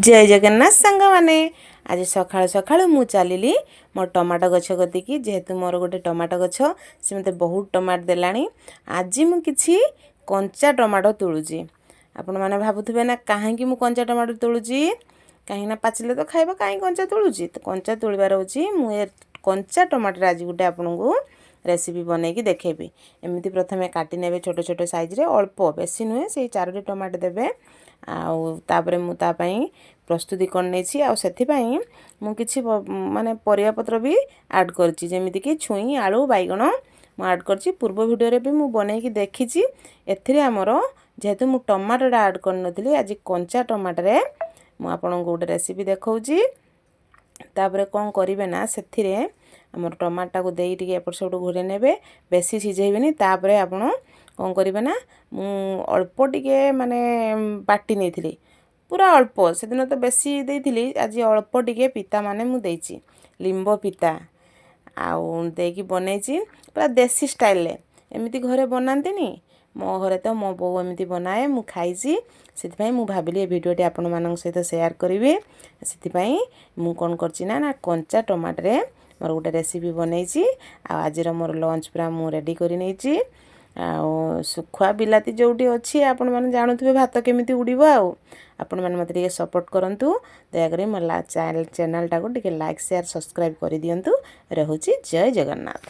ଜୟ ଜଗନ୍ନାଥ ସାଙ୍ଗମାନେ। ଆଜି ସକାଳୁ ସକାଳୁ ମୁଁ ଚାଲିଲି ମୋ ଟମାଟୋ ଗଛ କତିକି। ଯେହେତୁ ମୋର ଗୋଟେ ଟମାଟୋ ଗଛ, ସେ ମୋତେ ବହୁତ ଟମାଟୋ ଦେଲାଣି। ଆଜି ମୁଁ କିଛି କଞ୍ଚା ଟମାଟୋ ତୋଳୁଛି। ଆପଣମାନେ ଭାବୁଥିବେ ନା, କାହିଁକି ମୁଁ କଞ୍ଚା ଟମାଟୋ ତୋଳୁଛି? କାହିଁକିନା ପାଚିଲେ ତ ଖାଇବ, କାହିଁକି କଞ୍ଚା ତୋଳୁଛି? ତ କଞ୍ଚା ତୋଳିବାର ହେଉଛି, ମୁଁ ଏ କଞ୍ଚା ଟମାଟୋରେ ଆଜି ଗୋଟେ ଆପଣଙ୍କୁ ରେସିପି ବନେଇକି ଦେଖେଇବି। ଏମିତି ପ୍ରଥମେ କାଟି ନେବେ ଛୋଟ ଛୋଟ ସାଇଜ୍ରେ, ଅଳ୍ପ, ବେଶୀ ନୁହେଁ, ସେଇ ଚାରୋଟି ଟମାଟୋ ଦେବେ। ଆଉ ତାପରେ ମୁଁ ତା ପାଇଁ ପ୍ରସ୍ତୁତି କରିନେଇଛି। ଆଉ ସେଥିପାଇଁ ମୁଁ କିଛି ମାନେ ପରିବାପତ୍ର ବି ଆଡ଼୍ କରିଛି, ଯେମିତିକି ଛୁଇଁ, ଆଳୁ, ବାଇଗଣ ମୁଁ ଆଡ଼୍ କରିଛି। ପୂର୍ବ ଭିଡ଼ିଓରେ ବି ମୁଁ ବନେଇକି ଦେଖିଛି। ଏଥିରେ ଆମର ଯେହେତୁ ମୁଁ ଟମାଟୋଟା ଆଡ଼୍ କରିନଥିଲି, ଆଜି କଞ୍ଚା ଟମାଟୋରେ ମୁଁ ଆପଣଙ୍କୁ ଗୋଟେ ରେସିପି ଦେଖାଉଛି। ତାପରେ କ'ଣ କରିବେ ନା, ସେଥିରେ ଆମର ଟମାଟୋଟାକୁ ଦେଇ ଟିକେ ଏପଟ ସେପଟ ଘୋଡ଼େଇ ନେବେ, ବେଶୀ ସିଝେଇବେନି। ତାପରେ ଆପଣ କ'ଣ କରିବେ ନା, ମୁଁ ଅଳ୍ପ ଟିକେ ମାନେ ବାଟି ନେଇଥିଲି, ପୁରା ଅଳ୍ପ। ସେଦିନ ତ ବେଶୀ ଦେଇଥିଲି, ଆଜି ଅଳ୍ପ ଟିକେ ପିତା ମାନେ ମୁଁ ଦେଇଛି, ଲିମ୍ବ ପିତା ଆଉ ଦେଇକି ବନେଇଛି ପୁରା ଦେଶୀ ଷ୍ଟାଇଲରେ। ଏମିତି ଘରେ ବନାନ୍ତିନି, ମୋ ଘରେ ତ ମୋ ବୋଉ ଏମିତି ବନାଏ, ମୁଁ ଖାଇଛି। ସେଥିପାଇଁ ମୁଁ ଭାବିଲି ଏ ଭିଡ଼ିଓଟି ଆପଣମାନଙ୍କ ସହିତ ସେୟାର କରିବି। ସେଥିପାଇଁ ମୁଁ କ'ଣ କରିଛି ନା କଞ୍ଚା ଟମାଟୋରେ ମୋର ଗୋଟେ ରେସିପି ବନେଇଛି। ଆଉ ଆଜିର ମୋର ଲଞ୍ଚ ପୁରା ମୁଁ ରେଡ଼ି କରି ନେଇଛି। ଆଉ ଶୁଖୁଆ ବିଲାତି ଯେଉଁଠି ଅଛି, ଆପଣମାନେ ଜାଣୁଥିବେ ଭାତ କେମିତି ଉଡ଼ିବ। ଆଉ ଆପଣମାନେ ମୋତେ ଟିକେ ସପୋର୍ଟ କରନ୍ତୁ, ଦୟାକରି ମୋ ଚ୍ୟାନେଲଟାକୁ ଟିକେ ଲାଇକ୍, ସେୟାର, ସବସ୍କ୍ରାଇବ୍ କରିଦିଅନ୍ତୁ। ରହୁଛି, ଜୟ ଜଗନ୍ନାଥ।